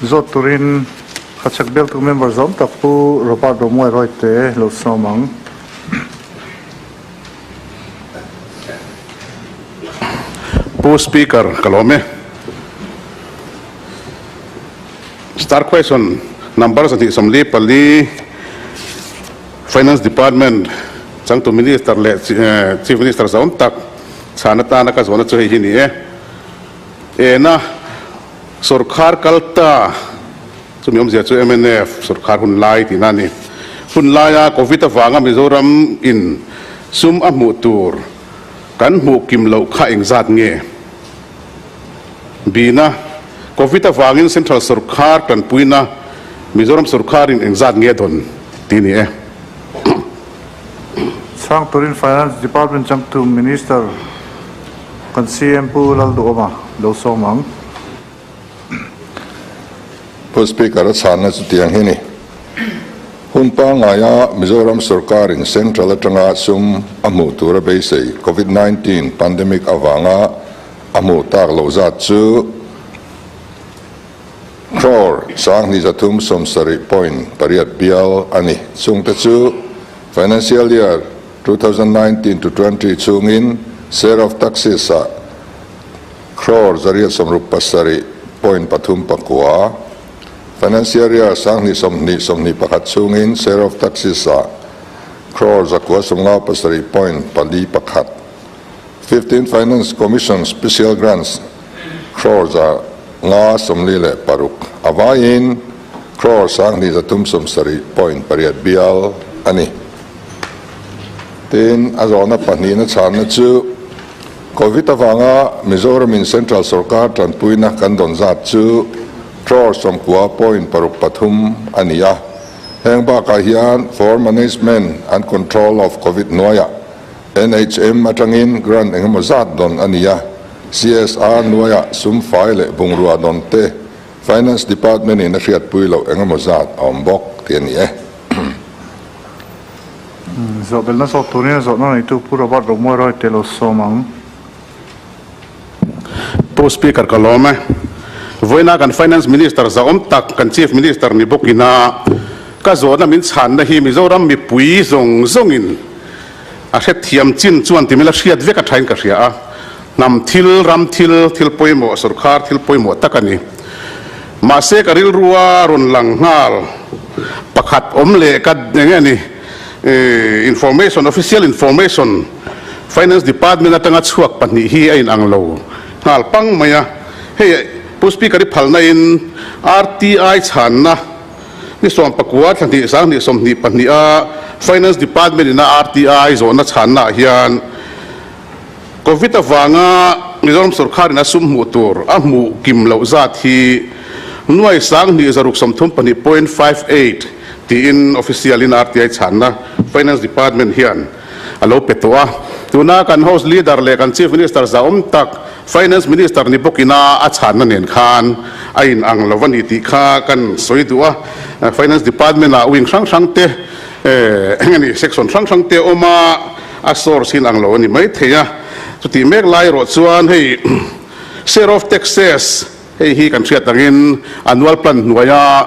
Zawt turin Hachhek Bialtu member zawm tak Pu Robert Romuai Royte lo sawm ang. Pu Speaker, ka lawm e. Star question number 244, Finance Department changtu Minister leh Chief Minister zawm tak chhan atana ka zawhna chu hei hi ni e. Ena Sorkar kal ta, chumi awmzia chu mnf sorkar hun lai tihna a ni. Hun laia Covid avanga Mizoram in sum a hmuh tur kan hmuh kim loh kha engzat nge? Bina, Covid avangin Central sorkar tanpuina Mizoram sorkar in engzat nge dawn tih a ni e. Chhang turin Finance Department changtu Minister kan CM Pu Lalduhawma lo sawm ang. Pu Speaker, a chhanna chu tiang hi ni. Hun pangngaia Mizoram sorkarin Central atanga sum a hmuh tura beisei Covid 19 pandemic avanga a hmuh tak loh zat chu Crore 2370.8 bial a ni. Chungte chu Financial Year 2019 to 20 chhungin share of taxes ah crore 867.39, Financial Year 2020 21 chhungin share of taxes ah crore 957.41, Fifteenth Finance Commission Special Grants crore 546, a vaiin crore 2370.8 bial a ni. Tin, a zawhna pahnihna chhanna chu Covid avanga Mizoramin Central sorkar tanpuina kan dawn zat chu crore 90.63 a ni a. Heng bakah hian for Management and Control of Covid hnuaiah NHM atangin grant engemaw zat dawn a ni a, CSR hnuaiah sum fai leh bungrua dawn te Finance Department in a hriatpui loh engemaw zat a awm bawk tih a ni e. Zawhbelhna zawk turin a zawhna neitu Pu Robert Romuai Royte lo sawm ang. Pu Speaker ka lawm e. Vawiina kan Finance Minister zahawm tak kan Chief Minister ni bawkina ka zawhna min chhanna hi Mizoram mipui zawng zawngin A hrethiam chin chuan timil a hriat vek a thain ka hria a, hnam thil, ram thil, thil pawimawh, sorkar thil pawimawh tak a ni. Mahse ka rilrua rawn lang nghal pakhat awm leh ka eng nge ni information, official information, Finance Department atanga chhuak pahnih hi a inang lo nghal pang mai a. Hei Pu Speaker i phalna in RTI chhanna Ni 19 thla hnih 2022 a Finance Department in a RTI zawhna chhanna ah hian Covid avanga Mizoram sorkar in a sum hmuh tur a hmuh kim loh zat hi nuai 2634.58 tiin official in RTI chhanna Finance Department hian a lo pe tawh a. Tuna kan House Leader leh kan Chief Minister zahawm tak Finance Minister ni bawkina a chhanna nen khan a inang lo a ni tih kha kan sawi duh a. Finance Department ah wing hrang hrang te eng a ni section hrang hrang te awm a, a source hi inang lo a ni mai thei a. Chutih mek lai erawh chuan hei share of taxes hei hi kan hriat angin annual plan hnuaia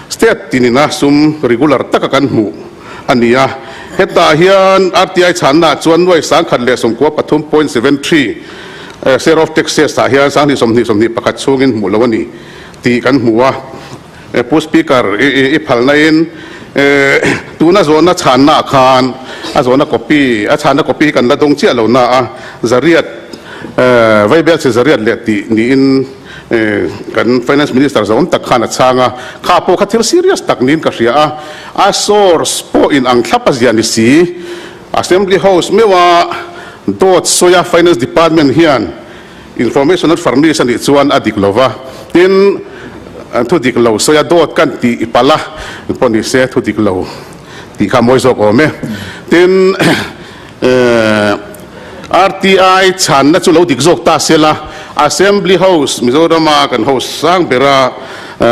state tinina sum regular taka kan hmuh a ni a. Hetah hian RTI chhannaah chuan nuai 1093.73 share of taxes ah hian 2020 21 chhungin hmuh lo a ni tih kan hmu a. Pu Speaker, i phalna in tuna zawhna chhannaah khan a zawhna copy, a chhanna copy hi kan la dawng chiah lo na a, zariat vaibel chhe zariat leh tih niin kan Finance Minister zawm tak khan a chhang a, kha pawh kha thil serious tak niin ka hria a, a source pawh in ang thlap a zia ni si. Assembly House meuha dawt sawia Finance Department hian information an furnish a nih chuan a dik lo va, tin thu dik lo sawia dawt kan tih i palh a, pawh ni se thu dik lo tih kha a mawi zawk awm e. Tin. RTI chhanna chu lo dik zawk ta se la, Assembly House, Mizorama kan house sang bera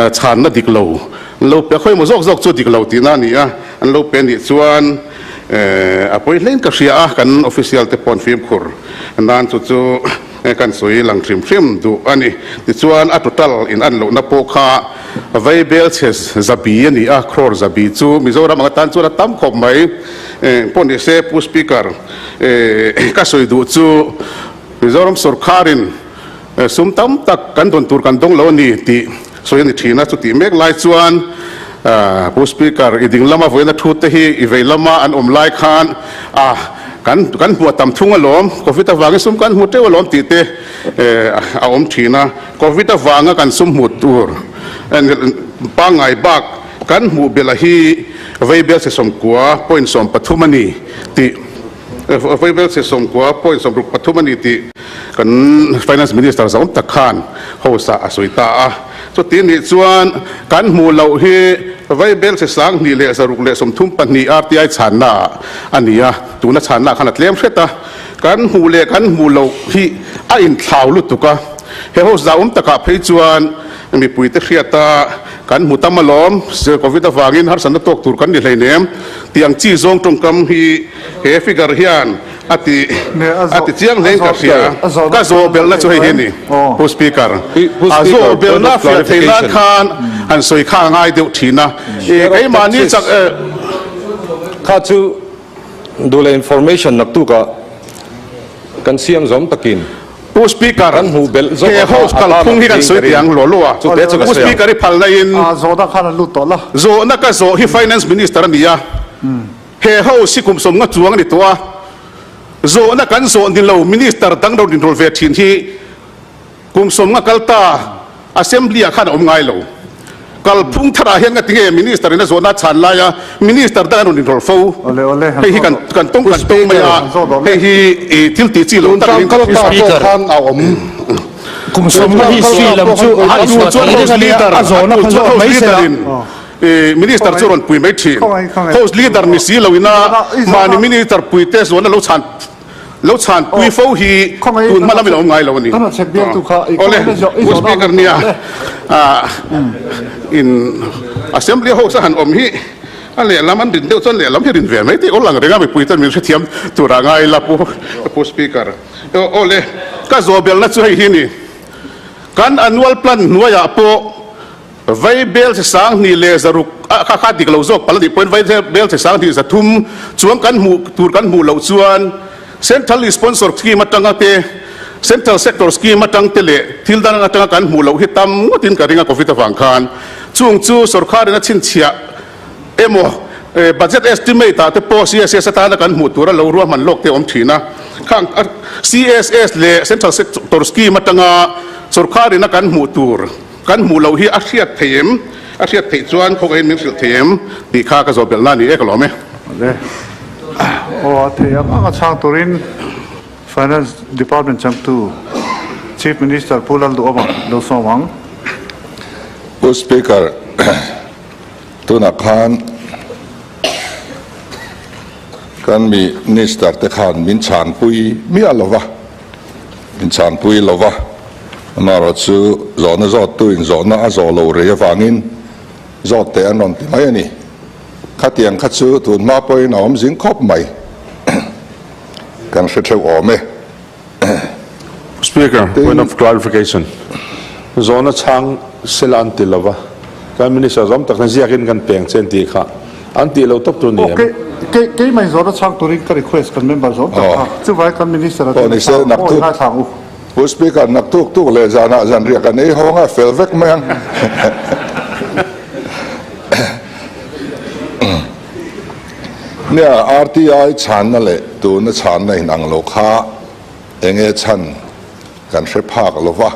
chhanna dik lo an lo pe a, khawimaw zawk zawk chu dik lo tihna a ni a, an lo pe a nih chuan a pawi hlein ka hria a, kan official te pawh an fimkhur nan chu chu. Kan sawi lang hrim hrim duh a ni. Tichuan a total in an lohna pawh kha Vaibel chhe zabi a ni a, crore zabi chu Mizoram ang atan chuan a tam khawp mai. Pawh ni se Pu Speaker, ka sawi duh chu Mizoram sawrkharin sum tam tak kan dawn tur kan dawng lo a ni tih sawi a ni thin a. Chutih mek lai chuan Pu Speaker, i ding lama vawiina thu te hi i vei lama an awm lai khan a kan kan hmuh a tam thung alawm, Covid avangin sum kan hmu teuh alawm tih te a awm thin a. Covid avanga kan sum hmuh tur pangngai bak kan hmuh belh a hi Vaibel chhe 90 point 13 a ni tih Vaibel chhe 90 point 63 a ni tih kan Finance Minister zawm tak khan house ah a sawi ta a. Chuti nih chuan kan hmuh loh hi Vaibel chhe 2632 RTI chhanna ah a ni a, tuna chhanna khan a tlem hret a. Kan hmuh leh kan hmuh loh hi a inthlau lutuk a, he house zauhawm takah phei chuan mipuite hriata kan hmu tam alawm, Covid avangin harsatna tawk tur kan ni hleinem tih ang chi zawng tawngkam hi he figure hian a ti a ti chiang hlein ka hria. Ka zawh belhna chu hei hi a ni, Pu Speaker. A zawh belhna fiah theih nan khan han sawi kha a ngai deuh thin a, keimahni chak. Kha chu Duh leh information naktukah kan siam zawm takin. Pu Speaker, Kan hmuh belh zawk he a house kha a kalphung hi kan sawi tih ang hlawh hlawh a. Chute chu ka Pu sawi ang. Speaker i phalna in. Zawhna khan an lut tawh la. Zawhna ka zawh hi Finance Minister a ni a. He house hi kum 50 chuang a ni tawh a. Zawhna kan zawh ni lo Minister dang ro inrawl ve thin hi Kum 50 kal ta Assembly ah khan a awm ngai lo. Kalphung tharah hian nga tinge Minister in a zawhna a chhan lai a Minister dang an rawn inrawlh fo. Hei hi kan kan tawng kan tawng mai a, hei hi i thil tih chi lo tak niin ka hria. Speaker, Kum 50 history lam chu a A tu chuan House Leader, a tu chuan House Leader in Minister chu rawn pui mai thin. House Leader ni si lo ina mahni Minister puite zawhna lo chhan Lo chhan pui fo hi tun hma lamin a awm ngai lo a ni. Awle, Pu Speaker nia in Assembly House a han awm hi a lehlam an rin deuh chuan lehlam hi rin ve mai tih awl ang reng a mipui chuan min hrethiam turah ngai ila Pu Speaker. Awle, ka zawhbelna chu hei hi a ni. Kan annual plan hnuaiah pawh Vai bel che 2600 a kha kha dik lo zawk palh a nih pawhin vai bel che 2300 chuang kan hmuh tur kan hmuh loh chuan Central Sponsor Scheme atanga te Central Sector Scheme atang te leh thil dang atanga kan hmuh loh hi tam ngawtin ka ring a Covid avang khan chung chu sorkharin a chhinchhiah emaw budget estimate ah te pawh CSS atana kan hmuh tura lo ruahman lawk te a awm thin a, khang CSS leh Central Sector Scheme atanga sorkharin a kan hmuh tur Kan hmuh loh hi a hriat thei em? A hriat theih chuan khawngaihin min hrilh thei em? Tih kha ka zawh belhna a ni e, ka lawm e. Awle. Aw, a thei ang ang a chhang turin Finance Department changtu Chief Minister Pu Lalduhawma lo sawm ang. Pu Speaker, tunah khan kan Minister te khan min chhanpui miah lo va. Inchhanpui lova, amaherawh chu zawhna zawttu in zawhna a zawh lo rei avangin zawt teh an rawn ti mai a ni. Khatiang kha chu tun hma pawhin a awm zing khawp mai. Kan hre theuh awm e. Speaker, point of clarification. Zawhna chhang sela an ti lova, kan Minister zawm tak hian ziakin kan peng che an tih kha. An tih lo tawp tur ni em? Ok, kei keimah in zawhna chhang turin ka request kan member zawm tak kha. Chuvai kan minister a tin a chhang aw i ngaithla ang u. Pu Speaker, naktuk tuk leh zanah zanriah kan ei hawng a, fel vek mai ang. Nia, RTI chhanna leh tuna chhanna inang lo kha enge chhan kan hre phak lo va.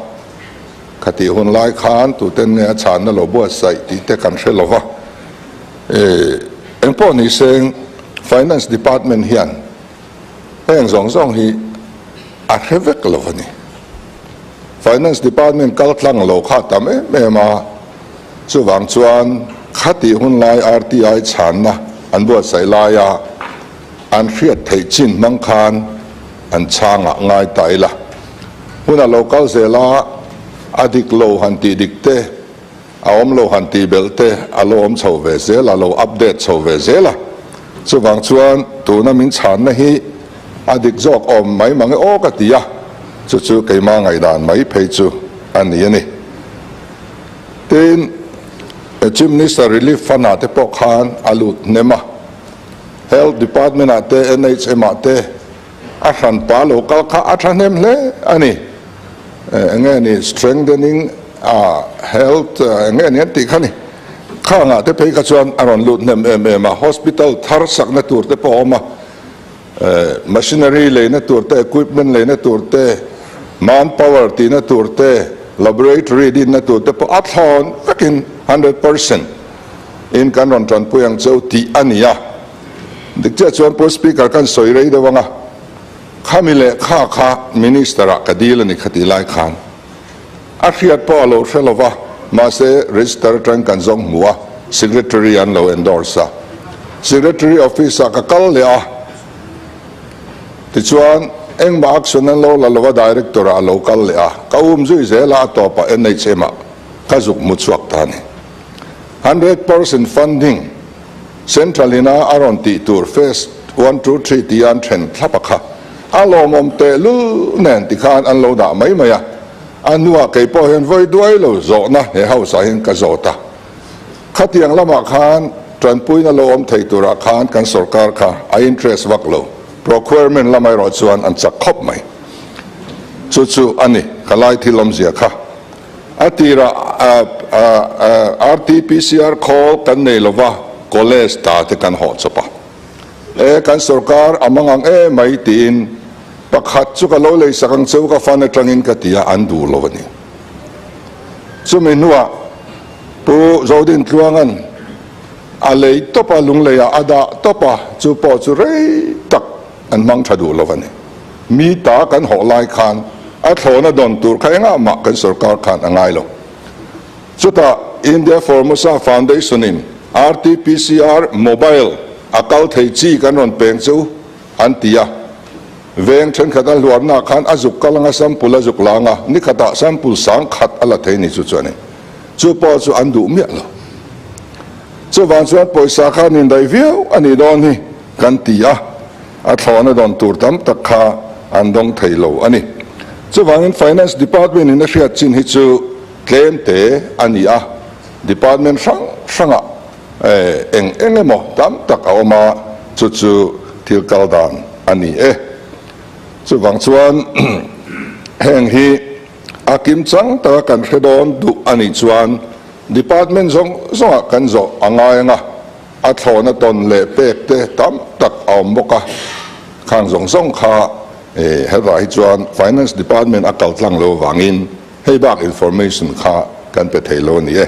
Khatih hun lai khan tuten nge a chhanna lo buatsaih tih te kan hre lo va. Engpawh ni seng Finance Department hian heng zawng zawng hi a hre vek lo a ni. Finance Department kal tlang lo kha tam em em a, chuvang chuan khatih hun lai RTI chhanna an buatsaih laia an hriat theih chin hmang khan an chhangah ngai ta ila. Hun a lo kal zel a, a dik lo han tih dik te, a awm lo han tih belh te a lo awm chho ve zel a, lo update chho ve zel a. Chuvang chuan tuna min chhanna hi a dik zawk awm mai mang e aw ka ti a. Chu chu keimah ngaihdan mai phei chu a ni a ni. Tin, Chief Minister Relief Fund ah te pawh khan a lut hnem a, Health Department ah te, NHM ah te a hran pa lo kal kha a thahnem hle a ni. Enge ni strengthening a health enge ni an tih kha ni. Khangah te phei kha chuan a rawn lut hnem em em a, hospital thar sakna tur te pawh a awm a, Machinery leina tur te, equipment leina tur te, manpower tihna tur te, laboratory dinna tur te pawh a thlawn vekin 100% in kan rawn tanpui ang cheu tih a ni a. Dik chiah chuan Pu Speaker kan sawi rei deuh ang a, khami leh kha kha Minister ah ka dil a ni khatih lai khan a hriat pawh a lo hre lo va, mahse register atang kan zawng hmu a, Secretary an lo endorse a. Secretary office ah ka kal leh a, tichuan engmah action an lo la lo va, Director ah a lo kal leh a, ka um zui zel a, a tawpah NHM ah ka zuk hmu chhuak ta a ni. 100% funding Central ina a rawn tih tur phase one, two, three tia an then thlap a kha a lawmawm tehlul nen tikhan an lo dah mai mai a. A hnuah kei pawh hian vawi duai lo zawhna he house ah hian ka zawt a. Khatiang lamah khan tanpuina lo awm thei turah khan kan sorkar kha a interest vak lo. Procurement lamah erawh chuan an chak khawp mai. Chu chu a ni ka lai thil awmzia kha. A tirah RT-PCR khawl kan nei lova, college ta te kan hawh chawp a. E, kan sorkar a mang ang e mai tiin pakhat chu ka lo lei sak ang cheu ka fan atangin ka ti a, an duh lo a ni. Chumi hnuah Pu Zodintluanga'n a lei tawp a, lungleiah a dah tawp a, chu pawh chu rei tak an hmang tha duh lo a ni. Mi ta kan hawh lai khan a thlawhna dawn tur kha engah mah kan sorkar khan a ngai lo. Chutah India Formosa Foundation in RT-PCR mobile a kal thei chi kan rawn peng chu an ti a. Veng thenkhat a hluarna khan a zuk kal anga sample a zuk lang a, nikhatah sample sang khat a la thei ni chu chuan in chu pawh chu an duh miah lo. Chuvang chuan pawisa kha an indaih viau a nih dawn hi kan ti a. A thlawhna dawn tur tam tak kha an dawng thei lo a ni. Chuvangin Finance Department in a hriat chin hi chu tlem te a ni a, Department hrang hrangah eng eng emaw tam tak a awm a, chu chu thil kal dan a ni e. Chuvang chuan heng hi a kim chang taka kan hre dawn duh a nih chuan Department zawng zawngah kan zawh a ngai ang a. A thlawhna tawn leh pek te tam tak a awm bawk a, khang zawng zawng kha hetah hi chuan Finance Department a kal tlang lo vangin hei bak information kha kan pe thei lo a ni e.